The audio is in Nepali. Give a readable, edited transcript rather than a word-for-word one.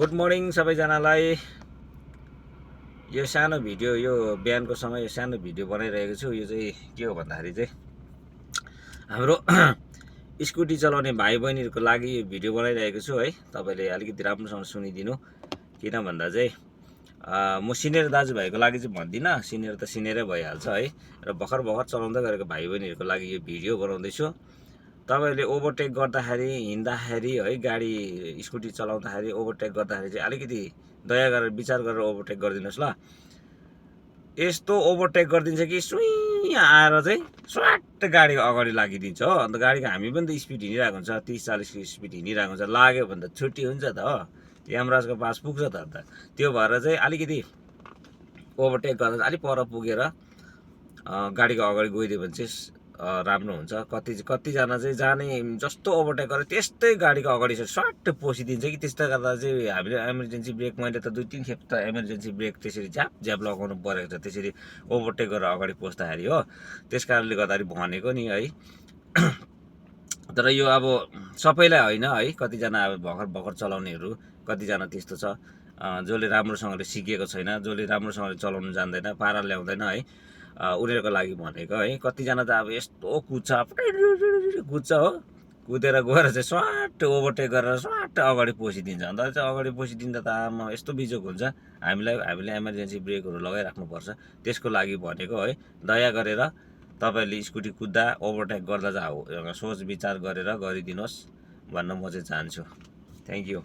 गुड मर्निङ सबैजनालाई। यो सानो भिडियो यो बिहानको समय सानो भिडियो बनाइरहेको छु। यो चाहिँ के हो भन्दाखेरि चाहिँ हाम्रो स्कुटी चलाउने भाइ बहिनीहरूको लागि यो भिडियो बनाइरहेको छु है। तपाईँले अलिकति राम्रोसँग सुनिदिनु। किन भन्दा चाहिँ म सिनियर दाजुभाइको लागि चाहिँ भन्दिनँ, सिनियर त सिनियरै भइहाल्छ है। र भर्खर चलाउँदै गरेको भाइ बहिनीहरूको लागि यो भिडियो बनाउँदैछु। तपाईँहरूले ओभरटेक गर्दाखेरि, हिँड्दाखेरि है, गाडी स्कुटी चलाउँदाखेरि ओभरटेक गर्दाखेरि चाहिँ अलिकति दया गरेर विचार गरेर ओभरटेक गरिदिनुहोस् ल। यस्तो ओभरटेक गरिदिन्छ कि सुई आएर चाहिँ स्वाट गाडीको अगाडि लागिदिन्छ हो। अन्त गाडीको हामी पनि त स्पिड हिँडिरहेको हुन्छ, 30-40 को स्पिड हिँडिरहेको हुन्छ, लाग्यो भने त छुट्टी हुन्छ त हो, यमराजको पास पुग्छ त। अन्त त्यो भएर चाहिँ अलिकति ओभरटेक गर्दा अलिक पर पुगेर गाडीको अगाडि गइदियो भने चाहिँ राम्रो हुन्छ। कतिजना चाहिँ जाने जस्तो ओभरटेक गरेर त्यस्तै गाडीको अगाडि चाहिँ स्वाट पसिदिन्छ कि। त्यस्तो गर्दा चाहिँ हामीले इमर्जेन्सी ब्रेक, मैले त 2-3 खेप त इमर्जेन्सी ब्रेक त्यसरी झ्याप लगाउनु परेको छ, त्यसरी ओभरटेक गरेर अगाडि पस्दाखेरि हो। त्यस कारणले गर्दाखेरि भनेको नि है। तर यो अब सबैलाई होइन है, कतिजना अब भर्खर चलाउनेहरू कतिजना त्यस्तो छ, जसले राम्रोसँगले सिकेको छैन, जसले राम्रोसँगले चलाउनु जान्दैन, पारा ल्याउँदैन है, उनीहरूको लागि भनेको है। कतिजना त अब यस्तो कुद्छ हो, कुदेर गएर चाहिँ स्वाट ओभरटेक गरेर स्वाट अगाडि पसिदिन्छ। अन्त चाहिँ अगाडि पसिदिँदा त आमा यस्तो बिजोग हुन्छ। हामीले इमर्जेन्सी ब्रेकहरू लगाइराख्नुपर्छ। त्यसको लागि भनेको है। दया गरेर तपाईँहरूले स्कुटी कुद्दा ओभरटेक गर्दा चाहिँ सोच विचार गरेर गरिदिनुहोस् भन्न म चाहिँ चाहन्छु। Thank you.